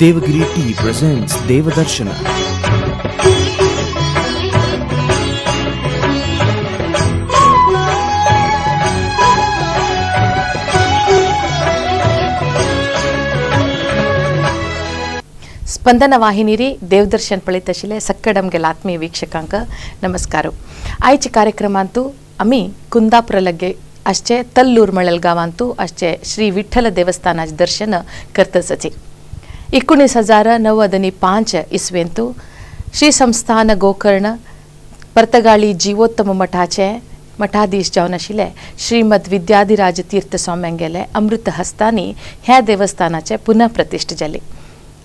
Devagiri Tea presents Devadarshana. स्पंदन वाहिनीरी देवदर्शन पळयत आशिल्ले सक्कड आमगेले आत्मीय वीक्षकांक नमस्कार. आयच्या कार्यक्रमांतू आमी कुंदापुरा लगे आसचे तल्लूर मळल गांवांतू आसचे श्री विठ्ठल देवस्थानाचे दर्शन करतच. 19,095 इसवेंतू श्री संस्थान गोकर्ण पर्तगाळी जीवोत्तम मठाचे मठाधीश जावन आशिल्ले श्रीमद विद्याधिराज तीर्थ स्वाम्यांगेले अमृत हस्तानी ह्या देवस्थानाचे पुनः प्रतिश्ठा जाली.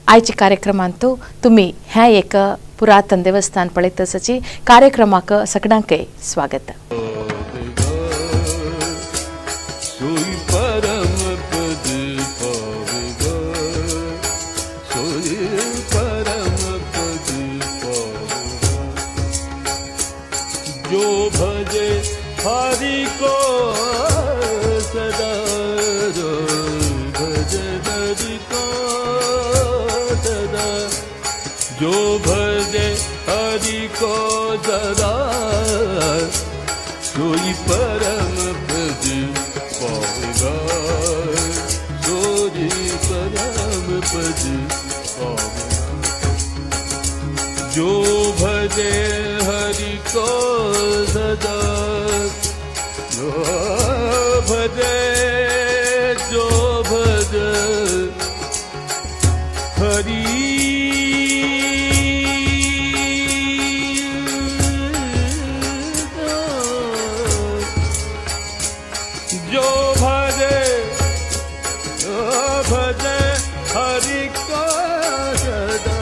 आयच्या कार्यक्रमांतू तुमी हें एक पुरातन देवस्थान पळयतसची कार्यक्रमाक सगळ्यांकय स्वागत. सोई परम पद पावेगा, सोई परम पद पावेगा. जो भजे हरि को सदा, जो भजे हरि को सदा, जो भजे हरि को सदा, सोई परम पद पावेगा, सोई परम पद पावेगा. जो भजे हरि को सदा, जो भजे, जो भजे हरि, जो भजे, जो भजे हरि को सदा,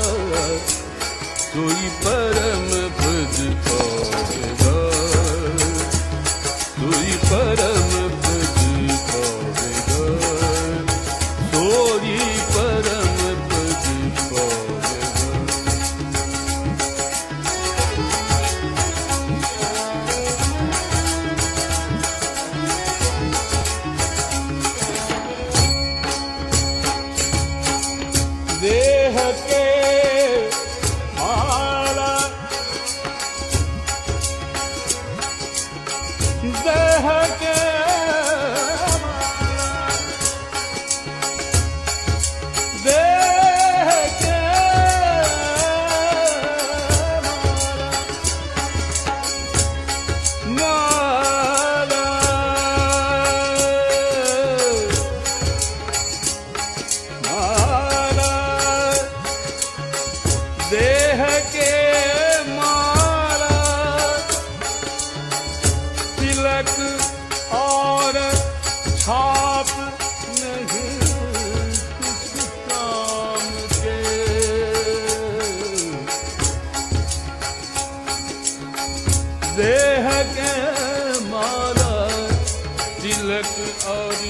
सोई परम पद पावेगा, सोई परम पद पावेगा, सोई परम पद पावेगा. देह के माला, देह के माला, देह के माला, माला, देह के माला, तिलक और छाप नहीं किस काम के. देह के माला, तिलक और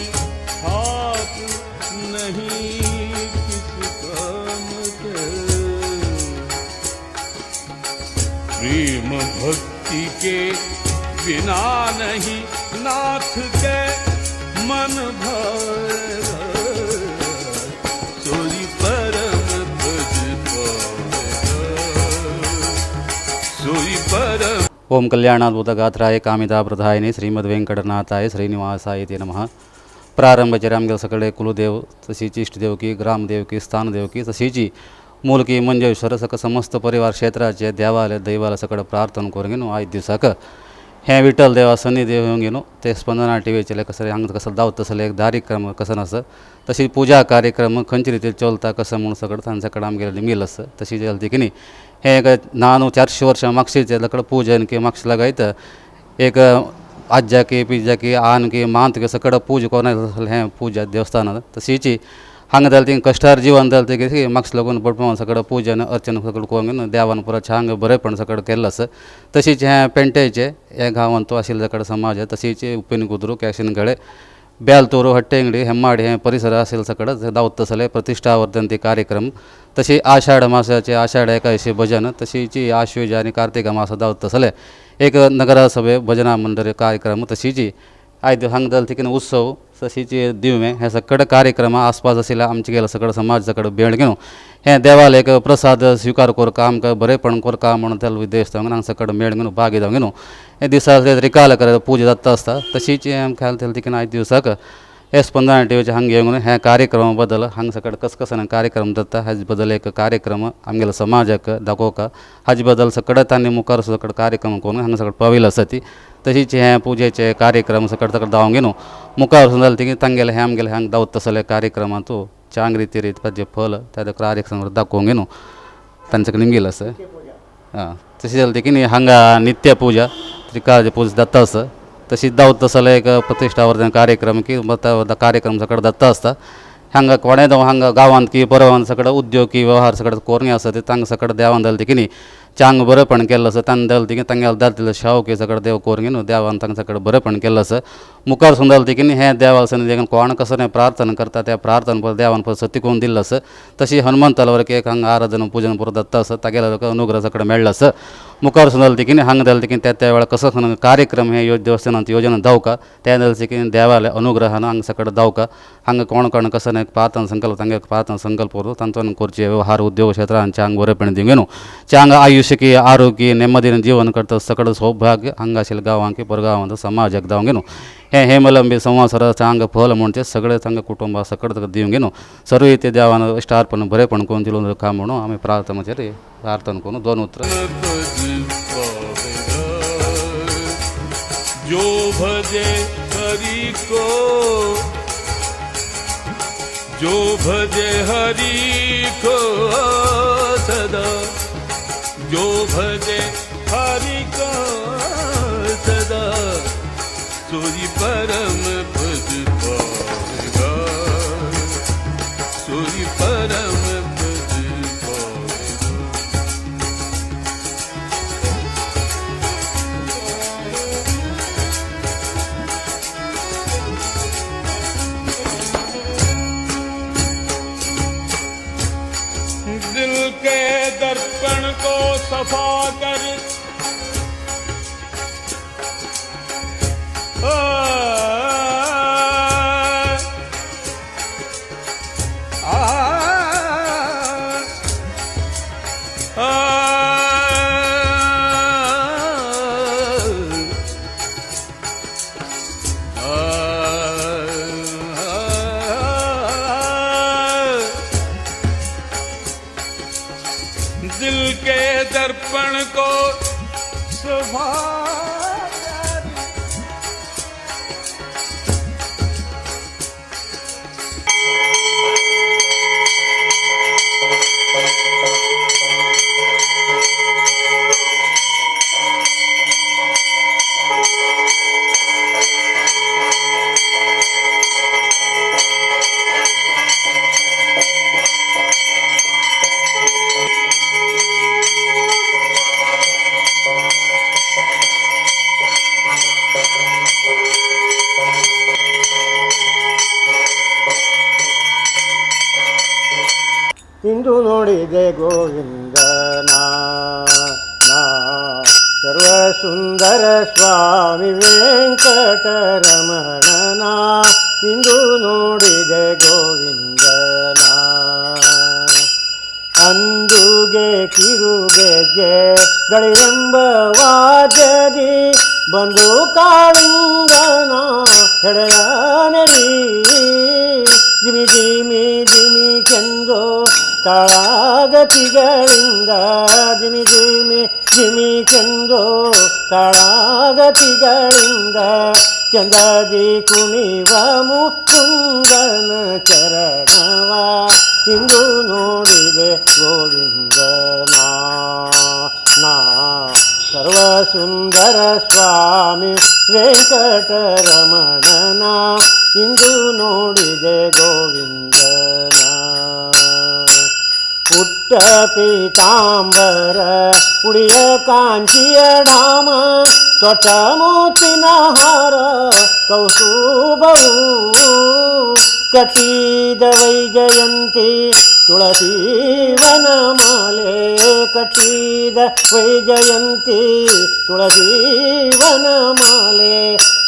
छाप नहीं किस काम के. प्रेम भक्ति के बिना नहीं नाथ के मन भाएगा, सोई परम पद पावेगा, सोई परम. ओम कल्याणाद्भुत गात्राय कामिता प्रधायिनी श्रीमद वेंकटनाथाय श्रीनिवासाय ते नमः. प्रारंभचेर आमगेले सगळे कुलदेव तशीच इश्टदेवकी ग्रामदेवकी स्थानदेवकी तशीच मूलकी मंजेश्वर सक समस्त परिवार क्षेत्राचे देवाले दैवाले सगळे प्रार्थना करून न्हू आयज दिसाक हें विठ्ठल देवा सनी देव येवन न्हू ते स्पंदना टीव्हीचेर कसं हांगा कसं दावत तसले एक कार्यक्रम कसं आसा तशी पुजा कार्यक्रम खंयचे रितीन चलता कसं म्हूण सगळें तांचे कडेन आमगेलें मेल आसा. तशी जाली की न्ही हें एक न्हू 400 वर्सां मागशीं लकड पूजन की मागशे लगायत एक आज्याकी पिज्याकी आनकी मांत सगळं पूज कोण हें पूजा देवस्थान. तशीच हांगा जालें ती कश्टार जीवन जालें ती मागशे लागून भटमाम सगळं पूजन अर्चन सगळं करून देवान पुरो हांगा बरेपण सगळं केल्लें आसा. तशीच हें पेंटेचें हे गांवांत आशिल्ले सगळें समाज तशीच उपेन कुद्रू कॅशिनगळे बेलतोरू हट्टेंगडी हेम्माडी हें परिसर आशिल्ले सगळें दावत तसले प्रतिश्ठा वर्धंती कार्यक्रम तशी आषाढ मासाचे आषाढ एकादशी भजन तशीच आश्वेज आनी कार्तिक मास दावत तसले एक नगरसभे भजना मंडळ कार्यक्रम तशीच आयज हांगा जालें तिकीन उत्सव तशीच दिवमें हे सगळे कार्यक्रम आसपास आशिल्ल्या आमचे गेले सगळं समाज सगळं बेळ घेवन हे देवाल एक प्रसाद स्विकार करका आमकां बरेपण करका म्हणून त्या देवस्थान हांगा सगळं मेळ घेवन भागी जावन घेवन हे दिसा रिकाल कर पुजा जाता आसता. तशीच आमकां देखीन आयज दिवसाक हे स्पंदना टीव्हीचे हांगा येवन हे कार्यक्रमा बद्दल हांगा सगळं कस कसन कार्यक्रम जाता हाजे बद्दल एक कार्यक्रम आमगेलो समाजाक दाखोवका हाजे बद्दल सगळं तांणी मुखार सगळं कार्यक्रम करून हांगा सगळं पाविल्लो आसा ती. तशीच हे पुजेचे कार्यक्रम सगळं सगळं दावंक घेवन मुखार वचून जालें ती तांगेले हे आमगेले हांगा दावता तसले कार्यक्रमांतू चांग रिती रीत ताजें फल त्या कार्यक्रम दाखोवंक घेवन तांचे कडेन निमगेलो आसा. आं तशें जालें की हांगा नित्य पुजा त्रिकाळ पुजा जाता आसा. तशीच दावत तसले एक प्रतिश्ठावर्धन कार्यक्रम की कार्यक्रम सगळं जाता आसता. हांगा कोणें हांगा गांवांत की परवान सगळं उद्योग की व्यवहार सगळं कोरणी आसा ते तांकां सगळं देवान जालें की न्ही चांग बरेपण केल्लो आसा तांकां जालें की तांगेलें जालें शाव की सगळं देव कोरून न्हू देवान तांकां सगळं बरेपण केल्लो आसा. मुखार सून जालें की न्ही हें देवा सन्निधी कोण कसो प्रार्थना करता त्या प्रार्थना पळय देवान पळय सती करून दिल्लो आसा. तशी हनुमंताला वरक एक हांगा आराधना पुजन पुरो दत्ता आसा तागेलो अनुग्रह सगळं मेळ्ळो आसा. मुखार सून जालें की न्ही हांगा जालें की त्या त्या वेळार कसो कार्यक्रम हे देवस्थानांत योजना दावका त्या जालें की देवाले अनुग्रहान हांगा सगळं दावका हांगा कोण कोण कसो प्रार्थना संकल्प तांगे प्रार्थना संकल्प करून तांचो करचे व्यवहार उद्योग क्षेत्रांत चांग बरेपण दिवंक न्हू चांग आयुष्य की आरोग्य नेमदीन जीवन करता सगळं सौभाग्य हांगा आशिल्ल्या गांवांक परगांवांत समाजाक दावंक न्हू हे हेमलंबी संवसार चांग फल म्हूण ते सगळे चांग कुटुंबा सगळं दिवंक न्हू सर्व ते देवान इश्टार्पण बरेपण करून दिलो का म्हणून आमी प्रार्थनाचेर प्रार्थना करून दोन उतरां. जो भजे हरि को जो भजे हरि को सदा जो भजे हरि को सदा सोई परम पद पाएगा सोई परम पद पाएगा. दिल के दर्पण को सफा कर आ, आ, दिल के दर्पण को सफा कर ಇಂದು ನೋಡಿದೆ ಗೋವಿಂದನ ನಾ ಸರ್ವಸುಂದರ ಸ್ವಾಮಿ ವೆಂಕಟರಮಣನ ಇಂದು ನೋಡಿದೆ ಗೋವಿಂದನ. ಅಂದುಗೆ ಕಿರುಗೆಜ್ಜೆ ಗಳಿರೆಂಬ ವಾದ್ಯದಿ ಬಂದು ಕಾಳಿಂಗನ ಹೆಡೆಯನೆಲಿ ಜಿಮಿ ಜಿಮಿ ಜಿಮಿ ಕೆಂದು ತಾಳಗತಿಗಳಿಂದ ಜಿಮಿ ಜಿಮಿ ಜಿಮಿ ಕೆಂದು ತಾಳಗತಿಗಳಿಂದ ಚಂದದಿ ಕುಣಿವ ಮುಕುಂದನ ಚರಣವ ಇಂದು ನೋಡಿದೆ ಗೋವಿಂದನ ನಾ ಸರ್ವಸುಂದರ ಸ್ವಾಮಿ ವೆಂಕಟರಮಣನ ಇಂದು ನೋಡಿದೆ ಗೋವಿಂದನ. ಪುಟ್ಟ ಪೀತಾಂಬರ ಉಡಿಯ ಕಾಂಚಿಯ ಢಾಮ ತೊಟ ಮೋತಿನ ಹಾರ ಕೌಸ್ತುಭವು ಕಟ್ಟಿದ ವೈಜಯಂತಿ ತುಳಸಿ ವನಮಾಲೆ ಕಟ್ಟಿದ ವೈಜಯಂತಿ ತುಳಸಿ ವನಮಾಲೆ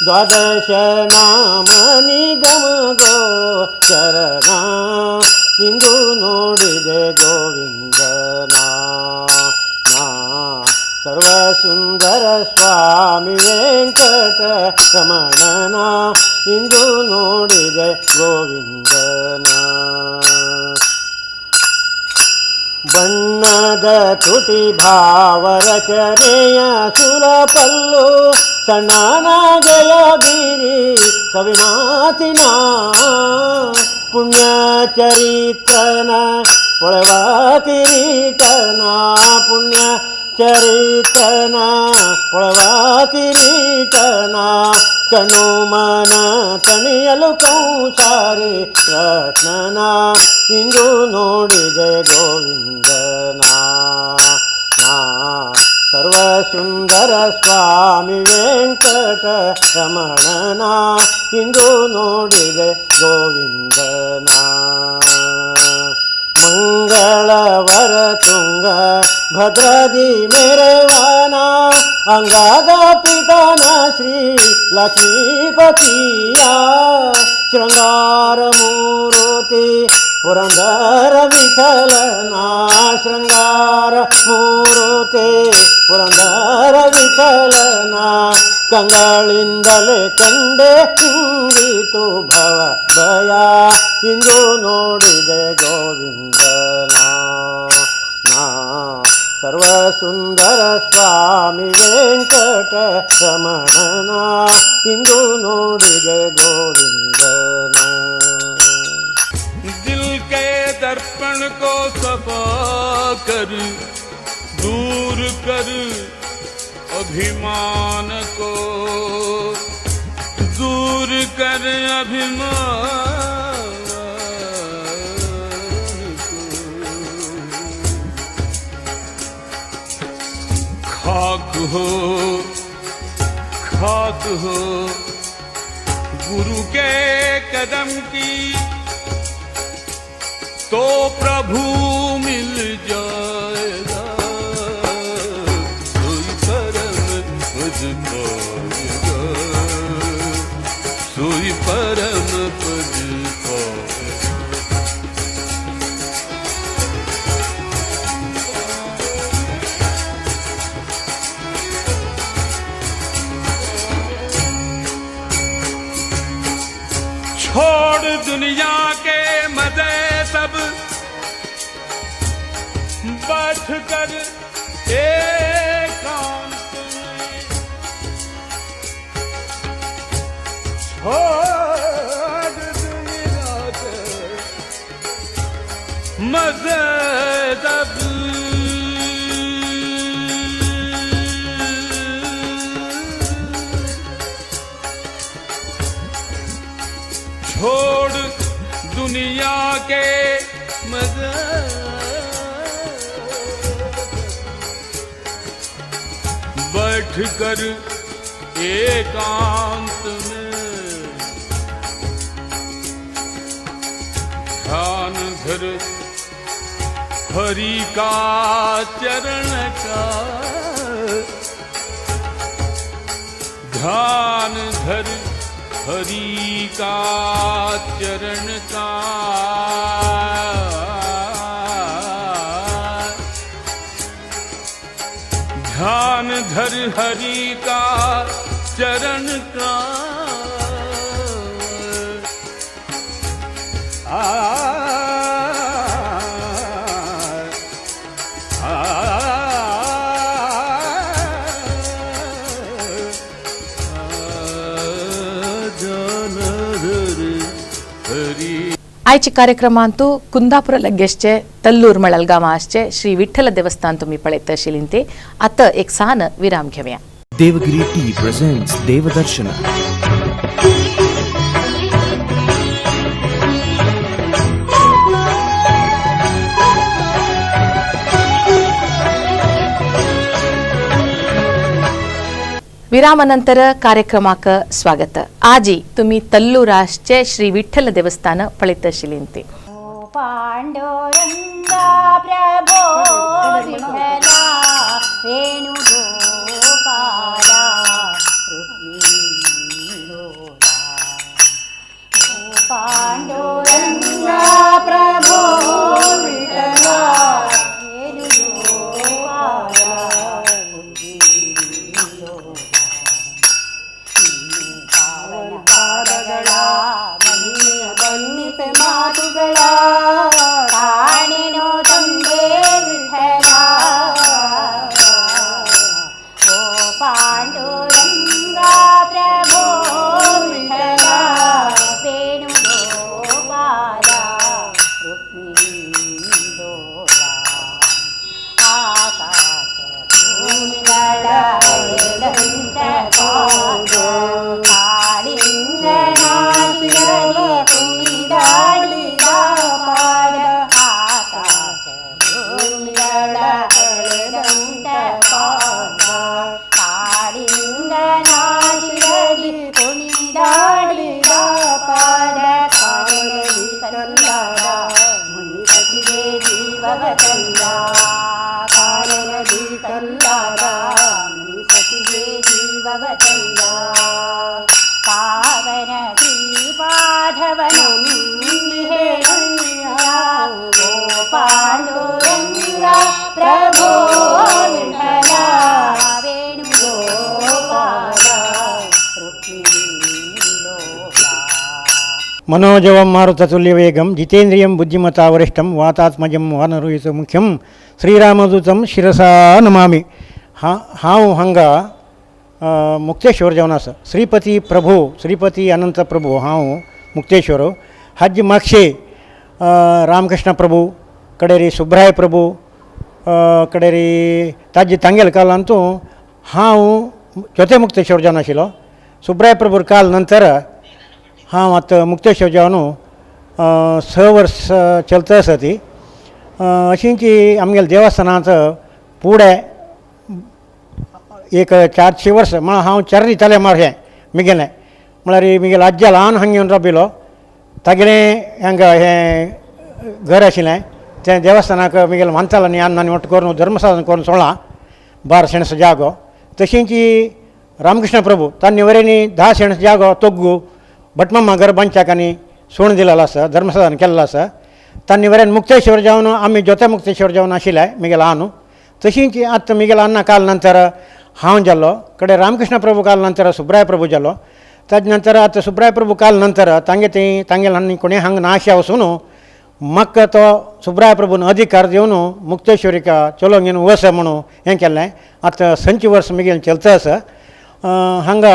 ದ್ವಾದಶ ನಾಮ ನಿಗಮ ಗೋಚರನ ಇಂದು ನೋಡಿದೆ ಗೋವಿಂದನ. ಸರ್ವಸುಂದರ ಸ್ವಾಮಿ ವೆಂಕಟ ರಮಣನ ಇಂದು ನೋಡಿದೆ ಗೋವಿಂದನ. ಬಣ್ಣದ ತುಟಿ ಭಾವರಚನೆಯ ಸುಲಪಲ್ಲು ಸಣ್ಣನಾಗೆಯ ಬೀರಿ ಸವಿಮಾತಿನ ಪುಣ್ಯ ಚರಿತ್ರನ ಪೊಳವ ಕಿರೀಟನ ಪುಣ್ಯ ಚರಿತ್ರನ ಪೊಳವ ಕಿರೀಟನ ಕನುಮನ ತಣಿಯಲು ಕೌಸಾರಿ ಕೃಷ್ಣನ ಇಂದು ನೋಡಿದೆ ಗೋವಿಂದನ. ಸರ್ವಸುಂದರ ಸ್ವಾಮಿ ವೆಂಕಟ ರಮಣನ ಇಂದು ನೋಡಿದೆ ಗೋವಿಂದನ. ಮಂಗಳವರ ತುಂಗ ಭದ್ರದಿ ಮೆರವನ ಅಂಗದ ಪಿತನ ಶ್ರೀ ಲಕ್ಷ್ಮೀಪತಿಯ ಶೃಂಗಾರ ಮೂರುತಿ ಪುರಂದರ ವಿಠಲನ ಶೃಂಗಾರ ಮೂರುತಿ ಪುರಂದರ ವಿಠಲನ ಕಂಗಳಿಂದಲೇ ಕಂಡೆ ಹಿಂಗಿತು ಭವ ಭಯ ಇಂದು ನೋಡಿದೆ ಗೋವಿಂದನ. ಸರ್ವಸುಂದರ ಸ್ವಾಮಿ ವೆಂಕಟ ರಮಣನ ಇಂದು ನೋಡಿದೆ ಗೋವಿಂದನ. दिल के दर्पण को सफा कर दूर कर अभिमान को, दूर कर अभिमान को। खाक हो गुरु के कदम की तो प्रभु मिल जाएगा, सोई परम पद पाएगा, सोई परम पद पाएगा। छोड़ दुनिया के मजे सब, बैठ कर एकांत में, छोड़ दुनिया के मजे सब, छोड़ दुनिया के मजे, बैठ कर एकांत में ध्यान धर हरि का चरण का, ध्यान धर हरि का चरण का, ध्यान धर हरि का चरण का। आ आ आयच्या कार्यक्रमांतु कुंदापुर लग्गेशचे तल्लूर मळल गांव आसचे श्री विठ्ठल देवस्थान तुम्ही पळयत आशिल्लीं ते आतां एक सान विराम घेवया. Devagiri tea presents Devadarshana. विरामानंतर कार्यक्रमाक स्वागत. आजी तुम्ही तल्लूरासचे श्री विठ्ठल देवस्थान पळयत आशिल्लीं ते. पांडुरंगा प्रभो विठ्ठला वेणुगोपाला रुक्मिणीवल्लभा ಕಳೆದಂತ ಪಾದ ಕಾಳಿಂಗನ ಶಿರದಿ ಕುಣಿದಾಡಿದ ಪಾದ ಕಾಲದಿ ಕಲ್ಲಾದ ಮುನಿಪತಿಗೆ ಜೀವವ ತಂದ ಕಾಲನದಿ ಕಲ್ಲಾದ ಮುನಿಪತಿಗೆ ಜೀವವ ತಂದ ಪಾವನ ಶ್ರೀಪಾದವನು ಗೋಪಾಂಡುರಂಗ ಪ್ರಭೋ ವಿಠಲ ವೇಣುಗೋಪಾಲ ರುಕ್ಮಿಣೀ ಲೋಲ. ಮನೋಜವಂ ಮಾರುತತುಲ್ಯವೇಗಂ ಜಿತೇಂದ್ರಿಯಂ ಬುದ್ಧಿಮತಾ ವರಿಷ್ಠಂ ವಾತಾತ್ಮಜಂ ವಾನರುಯಿತ ಮುಖ್ಯಂ ಶ್ರೀರಾಮದೂತಂ ಶಿರಸಾ ನಮಾಮಿ. हांव हांगा मुक्तेश्वर जावन आसा. श्रीपती प्रभू, श्रीपती अनंत प्रभू हांव मुक्तेश्वर. हाजे मागशे रामकृष्ण प्रभू कडेरी सुब्राय प्रभू कडेरी ताजे तांगेल कालांतू हांव जोते मुक्तेश्वर जावन आशिल्लो. सुब्राय प्रभूर काल नंतर हांव आतां मुक्तेश्वर जावन 6 वर्स चलता आसा ती. अशींची आमगेल्या देवस्थानांत फुडें एक 400 वर्स म्हळ्यार हांव 4 तलेमार हें मिगेलें म्हळ्यार मिगेलें आज्या ल्हान हांगा येवन राबिल्लो. तागेलें हांगा हें घर आशिल्लें तें देवस्थानाक मिगेलें मानतालो न्ही अन्नानी वट्ट करून धर्मसाधन करून सोडलां 12 शेणस जागो. तशींच रामकृष्ण प्रभू तांणी वरेनी 10 शेणस जागो तोग्गू भटमामा घर बांदच्याक आनी सोण दिलेलो आसा, धर्मसाधन केल्लो आसा. तांणी वरेन मुक्तेश्वर जावन आमी जोते मुक्तेश्वर जावन आशिल्ले मिगेलो आनु. तशींच आतां मिगेलो अन्ना काल नंतर हांव जालो कडे रामकृष्ण प्रभू काल नंतर सुब्राय प्रभू जालो. ताजे नंतर आतां सुब्राय प्रभू काल नंतर तांगे थंय तांगेले आनी कोणी हांगा नाशा वचून म्हाका तो सुब्राय प्रभून अधिकार दिवन मुक्तेश्वरीका चलो घेवन वस म्हणून हें केल्लें. आतां संच वर्स मिगेलें चलता आसा. हांगा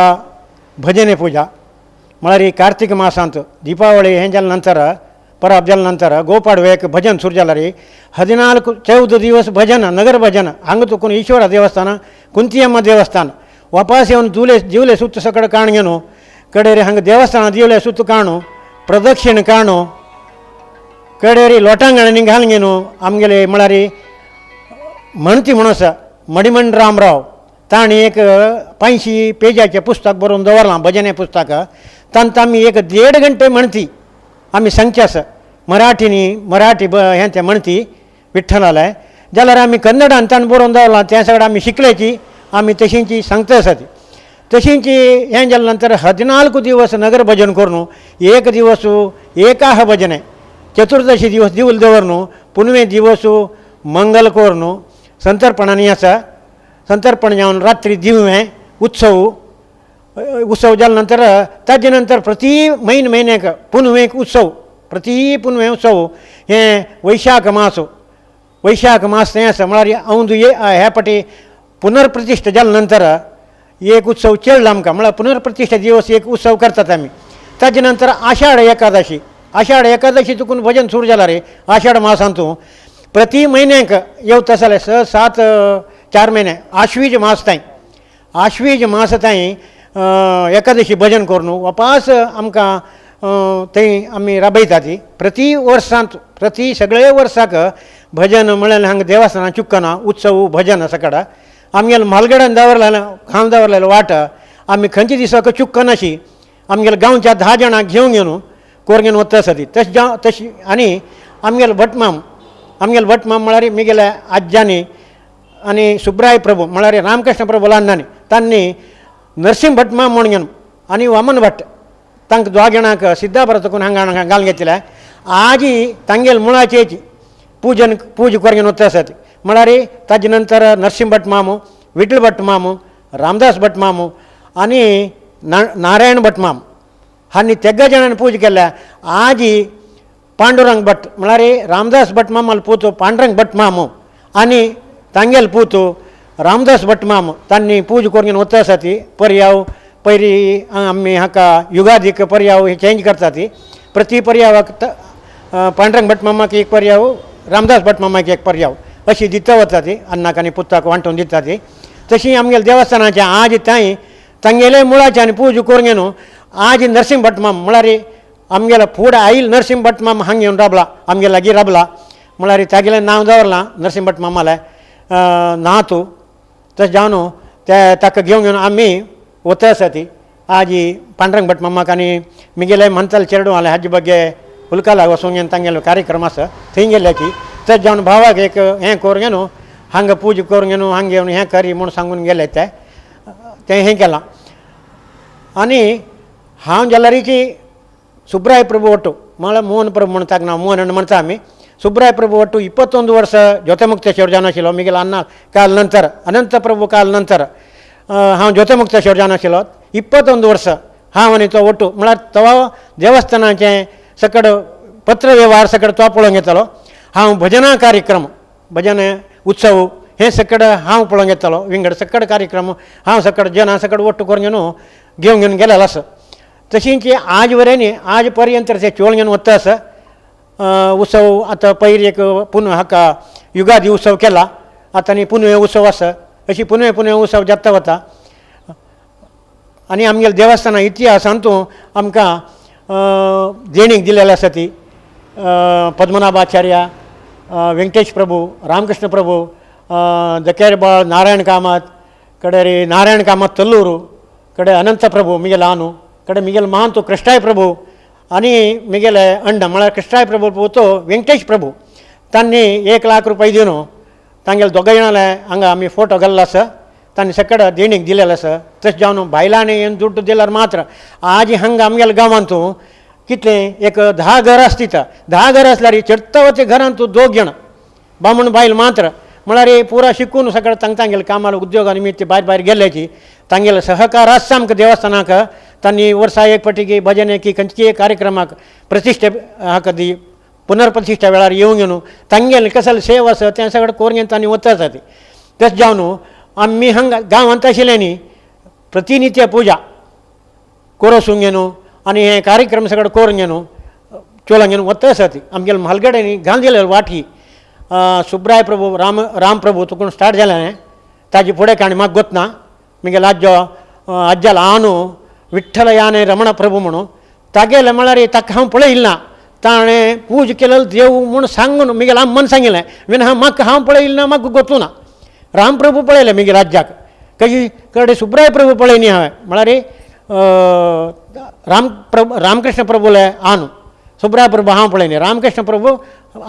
भजने पुजा म्हळ्यार कार्तिक मासांत दीपावळी हें जाले नंतर परब जाले नंतर गोपाडवेक भजन सुरू जाल्यार 14 दिवस भजन नगर भजन हांगा तुकून ईश्वरा देवस्थान कुंतियम्मा देवस्थान वापस येवन जुले दिवले सुत्त सकड काण घेवन कडेरी हांगा देवस्थान दिवले सुत्त काणू प्रदक्षिण काणू कडेरी लोटांगणांनी घालून घेवन आमगेले म्हळ्यार म्हणती म्हणून आसा मणिमण रामराव ताणें एक 500 पेजाचें पुस्तक बरोवन दवरलां भजने पुस्तक. तांत आमी एक 1.5 घंटे म्हणती आमी सांगचे आसा मराठीनी मराठी हें तें म्हणती विठ्ठलालें जाल्यार आमी कन्नडान ताणें बरोवन दवरलां तें सगळें आमी शिकल्याची आमी तशींची सांगता आसा ती. तशींची हें जालें नंतर 14 दिवस नगर भजन करून 1 दिवस एकाह भजने चतुर्दशी दिवस दिवल दवरून पुनवे दिवस मंगल करून संतर्पणांनी आसा. संतर्पण जावन रात्री दिवें उत्सव उत्सव जाले नंतर ताजे नंतर प्रति म्हयने म्हयन्याक पुनवेक उत्सव प्रति पुनवे उत्सव हें वैशाख मास वैशाख मास तें आसा म्हळ्यार अंदू ह्या पाटी पुनर्प्रतिश्ठा जाले नंतर एक उत्सव चेडला आमकां म्हळ्यार पुनर्प्रतिश्ठा दिवस एक उत्सव करतात आमी. ताजे नंतर आषाढ एकादशी आषाढ एकादशी चुकून भजन सुरू जालां रे आषाढ मासांतू प्रति म्हयन्याक येवता जाल्यार 6 7 4 म्हयने आश्वीज मास तांय आश्वीज मास तांय एकादशी भजन करून वापास आमकां थंय आमी राबयता ती प्रति वर्सांत प्रति सगळे वर्साक भजन म्हळ्यार हांगा देवस्थानां चुकना उत्सव भजन सकाळ आमगेले म्हालगड्यान दवरलेलें खावन दवरलेलें वाट आमी खंयच्या दिसाक चुकनाशी आमगेले गांवच्या 10 जाणांक घेवन घेवन कोरगेन वता आसा ती तशें जावं तशी. आनी आमगेलो भटमाम आमगेलो भटमाम म्हळ्यार मिगेल्या आज्यांनी आनी सुब्राय प्रभू म्हळ्यार रामकृष्ण प्रभू ल्हानांनी तांणी नरसिंह भटमाम म्हूण घेवन आनी वामन भट तांकां दोग जाणांक सिद्धाभरतकून हांगा घालून घेतल्या आजी तांगेले मुळाची पूजन पूज करून वता आसा ती म्हळ्यार ताजे नंतर नरसिंह भट मामू विठ्ठल भट मामू रामदास भट मामू आनी नारायण भट माम हांणी तेग्गा जाणांनी पूज केल्या. आजी पांडुरंग भट म्हळ्यार रामदास भट मामालो पूत पांडुरंग भट मामू आनी तांगेलो पूत रामदास भट माम तांणी पूज करून वता आसा ती पर्याव पयली आमी हाका युगादीक पर्याव हे चेंज करता ती प्रति पर्यावाक पांडुरंग भट मामाक एक पर्याव रामदास भट मामाक एक पर्याव अशी दिता वता ती अन्नाक आनी पुताक वांटून दिता ती. तशी आमगेले देवस्थानाचे आज तांय तांगेले मुळाचे आनी पूज करून घेवन आज नरसिंह भट माम म्हळ्यार आमगेलो फुडें आयल नरसिंह भट माम हांगा येवन राबला आमगे लागीं राबला म्हळ्यार तागेलें नांव दवरलां नरसिंह भट मामालें. नातू तशें जावन ते ताका घेवन घेवन आमी वता आसा ती आजी पांडुरंग भट मम्माक आनी मिगेले म्हणताले चेडूं आसलें हाजे ಬಗ್ಗೆ हुलकाला वचून घेवन तांगेलो कार्यक्रम आसा थंय गेल्याची तशें जावन भावाक एक हें करून घेवन हांगा पूजा करून घेवन हांगा येवन हें करी म्हूण सांगून गेले ते तें हें केलां. आनी हांव जाल्यारीची सुब्राय प्रभु ಒಟ್ಟು म्हळ्यार मोहन प्रभु म्हणटाक ना मोहन म्हणटा आमी सुब्राय प्रभु ಒಟ್ಟು 21 वर्स ज्योतिमुक्तेश्वर जावन आशिल्लो मिगेलो अण्णा काल नंतर अनंत प्रभु काल नंतर हांव ज्योतिमुक्तेश्वर जावन आशिल्लो 21 वर्स हांव आनी तो ಒಟ್ಟು म्हळ्यार तो देवस्थानाचें सकड पत्र व्यवहार सकड तो पळोवंक येतालो. हांव भजना कार्यक्रम भजन उत्सव हें सकड हांव पळोवंक येतालो विंगड सकड कार्यक्रम हांव सकड जनां सकड ಒಟ್ಟು करून घेवन घेवन घेवन गेलेलो आसा. तशींच आज वरेन आज पर्यंत ते चोळ घेवन वता आसा. उत्सव आतां पयर एक पुनव हाका युगादी उत्सव केला आतां आनी पुनवे उत्सव आसा अशी पुनवे पुनवे उत्सव जाता वता. आनी आमगेले देवस्थाना इतिहासांतू आमकां देणीक दिलेली आसा ती पद्मनाभाचार्य वेंकटेश प्रभू रामकृष्ण प्रभू जकेरबाळ नारायण कामत कडे नारायण कामत तल्लूरू कडे अनंत प्रभू मिगेल आनु कडे मिगेल महांतू कृष्णाय प्रभू आनी मिगेले अंड म्हळ्यार कृष्णाय प्रभू तो वेंकटेश प्रभू तांणी 1 लाख रुपये दिवन तांगेले दोगांय जाणांले हांगा आमी फोटो घाल्लो आसा तांणी सकड देणीक दिलेलें आसा. तशें जावन बायलांनी येवन दुड्ड दिल्यार मात्र आज हांगा आमगेल्या गांवांतू कितलें एक 10 घरां आसता 10 घरां आसल्यार चडतावचे घरांत 2 जाणां बामण बायल मात्र म्हळ्यार पुरा शिकून सगळें तांकां तांगेले कामाला उद्योगा निमित्त भायर भायर गेल्ल्याची तांगेले सहकार आसता आमकां देवस्थानाक तांणी वर्सा एक पटीकी भजनेकी खंयचीय कार्यक्रमाक प्रतिश्ठे हाका दी पुनर्प्रतिश्ठा वेळार येवन घेवन तांगेले कसले सेवा आसा तें सगळें करून घेवन तांणी वता आसा ती. तशें जावन आमी हांगा गांवांत आशिल्ले न्ही प्रतिनित्य पुजा कोरोसून घेवन आनी हे कार्यक्रम सगळें करून घेवन चोला घेवन वता आसा ती. आमगेले म्हालगडे न्ही गांधीले वाट ही सुब्राय प्रभू राम रामप्रभू तुकून स्टार्ट जालें ताजे फुडें काणी म्हाका गोतना मिगेलो आज्जो आज्जाल आनु विठ्ठल याने रमण प्रभू म्हणून तागेले म्हळ्यार ताका हांव पळयलें ना ताणें पूज केलेलो देव म्हूण सांगून मिगेले अम्मान सांगिल्लें विन हांव म्हाका हांव पळयलें ना म्हाका गोतू ना रामप्रभू पळयलें मिगेले आज्जाक कशी कडे सुब्राय प्रभू पळयनी हांवें म्हळ्यार रामप्रभू रामकृष्ण प्रभूले आनु सुब्राय प्रभू हांव पळयनी रामकृष्ण प्रभू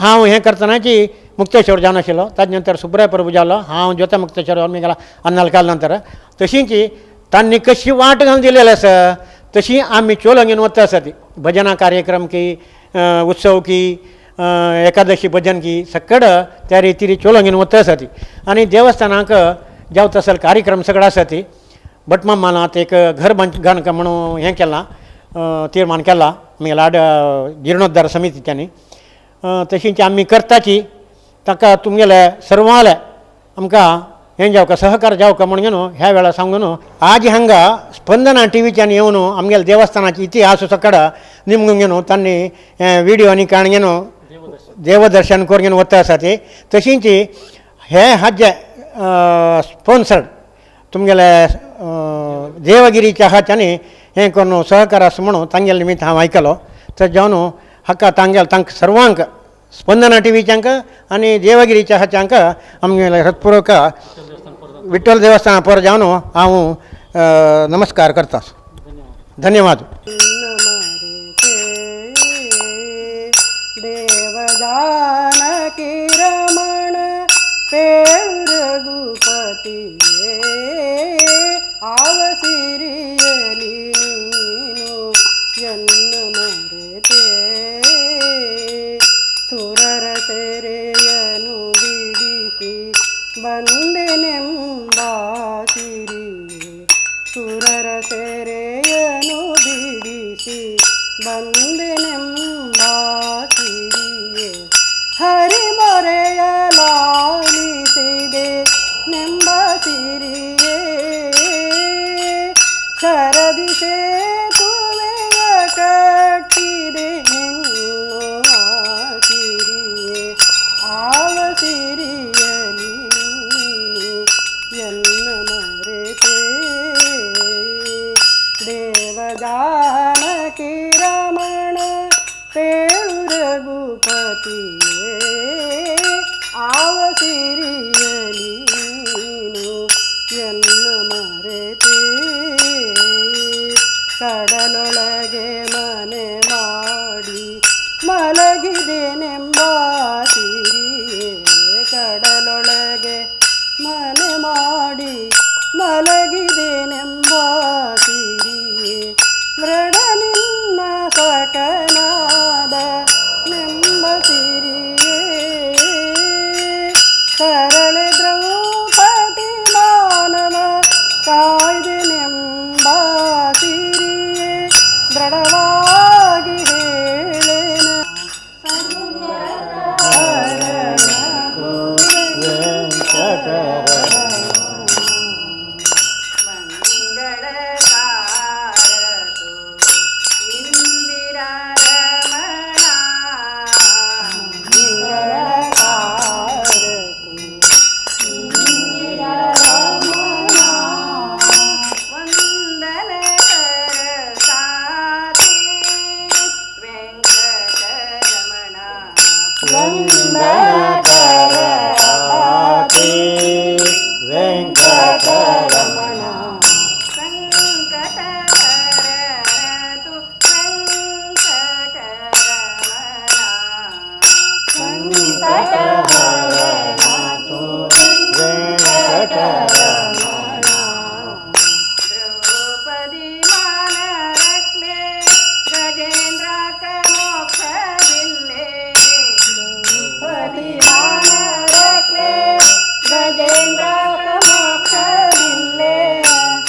हांव हें करतनाची मुक्तेश्वर जावन आशिल्लो ताजे नंतर सुब्राय प्रभू जालो हांव ज्योता मुक्तेश्वर जावन मिगेला अन्नाल काल नंतर तशींच तांणी कशी वाट घालून दिलेली आसा तशी आमी चोलो घेवन वता आसा ती भजना कार्यक्रम की उत्सव की एकादशी भजन की सकड त्या रितीरी चोलो घेवन वता आसा ती. आनी देवस्थानाक जावं तसले कार्यक्रम सगळो आसा ती भटमामान आतां एक घर बांदका म्हणून हें केलां तीर्मान केलां मागीर लाड जिर्णोद्धार समितीच्यांनी तशींच आमी करताची ताका तुमगेले सर्वांले आमकां हें जावका सहकार जावका म्हणून न्हू ह्या वेळार सांगून न्हू आज हांगा स्पंदना टिवीच्यान येवन आमगेले देवस्थानाचे इतिहास सकड निमगून घेवन तांणी विडियो आनी काण घेवन देवदर्शन करून घेवन वता आसा ते. तशींच हे हाजे स्पोन्सर्ड तुमगेले देवगिरीच्या हाच्यानी हें करून सहकार आसा म्हणून तांगेले निमित्त हांव आयकलो तर जावन हाका तांगेले तांकां सर्वांक स्पंदना टिवीच्यांक आनी देवगिरीच्या हाच्यांक आमगेले हृत्पूर्वक विठ्ठल देवस्थाना पर जावन हांव नमस्कार करता. धन्यवाद. देवजानकी रमण रघुपती आवसिरियली ನೀನು ಎನ್ನ ಮರೆತೆ ಸುರರ ಸೆರೆಯನು ಬಿಡಿಸಿ ಬಂದೆನೆಂಬ ಸಿರಿಯೇ ಸುರರ ಸೆರೆಯನು ಬಿಡಿಸಿ ಬಂದೆನೆಂಬ ಸಿರಿಯೇ ಹರಿ ಮೊರೆಯಲಾಲಿಸಿದೆ ನೆಂಬ ಸಿರಿಯೇ ಶರದಿ ಸೇತುವೆಯ ಕಟ್ಟಿದೆ ನಿನ್ನು ಸಿರಿಯೇ ಆವ ಸಿರಿಯಲಿ ನೀನು ಎನ್ನ ಕಡಲೊಳಗೆ ಮನೆ ಮಾಡಿ ಮಲಗಿದೆನೆಂಬ ಸಿರಿಯೇ ಮೃಡ ನಿನ್ನ ಸಕನಾದ ನೆಂಬ ಸಿರಿಯೇ ಸರಳ ದ್ರೌಪದಿ ಮಾನವ ಕಾಯ್ದೆನೆಂಬ ಸಿರಿಯೇ ದೃಢವಾಗಿ ಹೇಳೆನ. ಮಂಗಳಕಾರತು ಇಂದಿರಾ ರಮಣ ವಂದನ ಸಾತಿ ವೆಂಕಟರಮಣ ವೆಂಕಟರಮಣ ಸಂಕಟಹರಣತು ವೆಂಕಟರಮಣ ದ್ರೌಪದಿ ಮಾನರಕ್ಲೆ ಗಜೇಂದ್ರಕ ಮೋಕ್ಷವಿಲ್ಲೆ ದ್ರೌಪದಿ ಮಾನರಕ್ಲೆ ಗಜೇಂದ್ರಕ ಮೋಕ್ಷವಿಲ್ಲೆ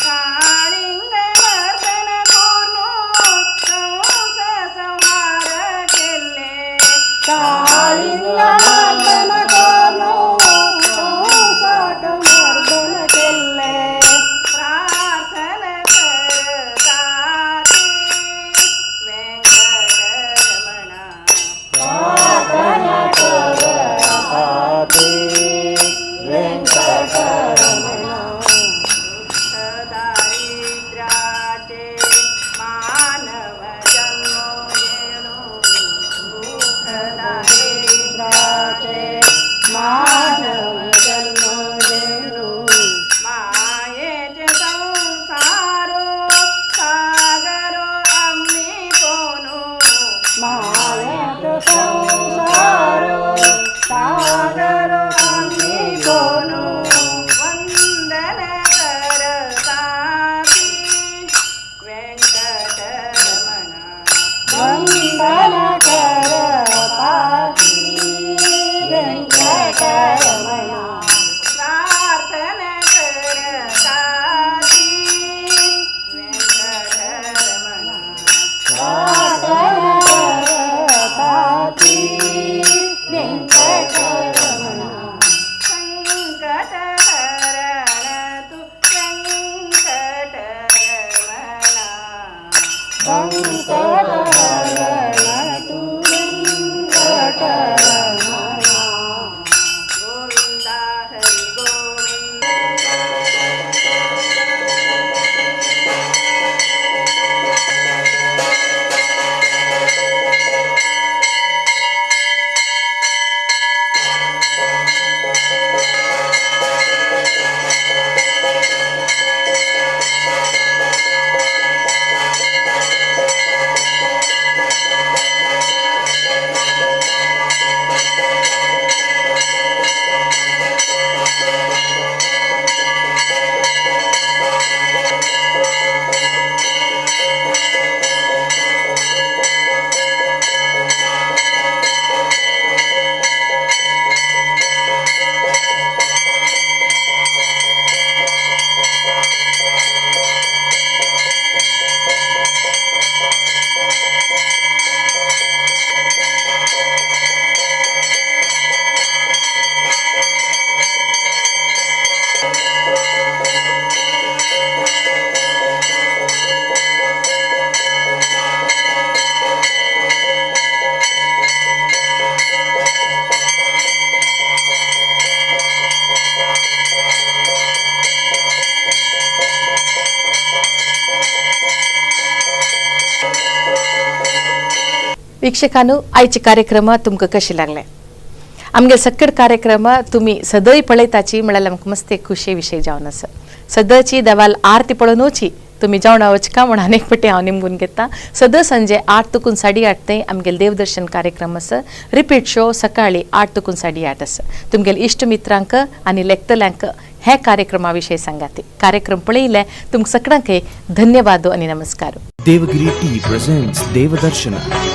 ಕಾಳಿಂಗ ಮರ್ದನ ಕೂರ್ನು ಕಂಸ ಸಂಹಾರ ಕೆಲ್ಲೆ ಕಾಳಿಂಗ ಮರ್ದನ ಕೋರ್ನು ಕಂಸಕ ಮರ್ದನ ಕೆಲ್ಲೆ ಪ್ರಾರ್ಥನ ಕರತಾತಿ ವೆಂಕಟರಮಣ ದಾರಿದ್ರ್ಯಾಚೆ ಮಾನವ ಜನ್ಮೋ ಏನು ದುಃಖ ದಾರಿದ್ರ್ಯಾಚೆ ಮಾನವ ಜನ್ಮೋ ಏನು ಮಾಯೇಚೆ ಸಂಸಾರೋ ಸಾಗರೋ ಅಮ್ಮಿ ಪೋನು ಮಾಯೇಚೆ ಸಂಸಾರೋ ಸಾಗರೋ ಅಮ್ಮಿ ಪೋನು ವಂದನ ಕರತಾತಿ ವೆಂಕಟರಮಣ ವಂದನ ಕರತಾತಿ ವೆಂಕಟರಮಣ ಪ್ರಾರ್ಥನ ಕರತಾತಿ ವೆಂಕಟರಮಣ ಸಂಕಟಹರಣತು ವೆಂಕಟರಮಣ ಗೋವಿಂದ ಹರಿ ಗೋವಿಂದ. वೀक्षकांनो आयचे कार्यक्रम तुमकां कशें लागलें? आमगे सक्कड कार्यक्रम तुमी सदय पळयताची म्हळ्यार आमकां मस्त एक खुशे विशय जावन आसा. सदची देवाल आरती पळोवनूची तुमी जेवणा वचका म्हूण आनीक फावटी हांव निमगून घेता. सदां संजे 8 तुकून 8:30 ते आमगेले देवदर्शन कार्यक्रम आसा. रिपीट शो सकाळी 8 तुकून 8:30 आसा. तुमगेले इश्ट मित्रांक आनी लेखतल्यांक हे कार्यक्रमा विशय सांगाती. कार्यक्रम पळयले तुमकां सगळ्यांक धन्यवाद आनी नमस्कार. Devagiri Tea presents Devadarshana.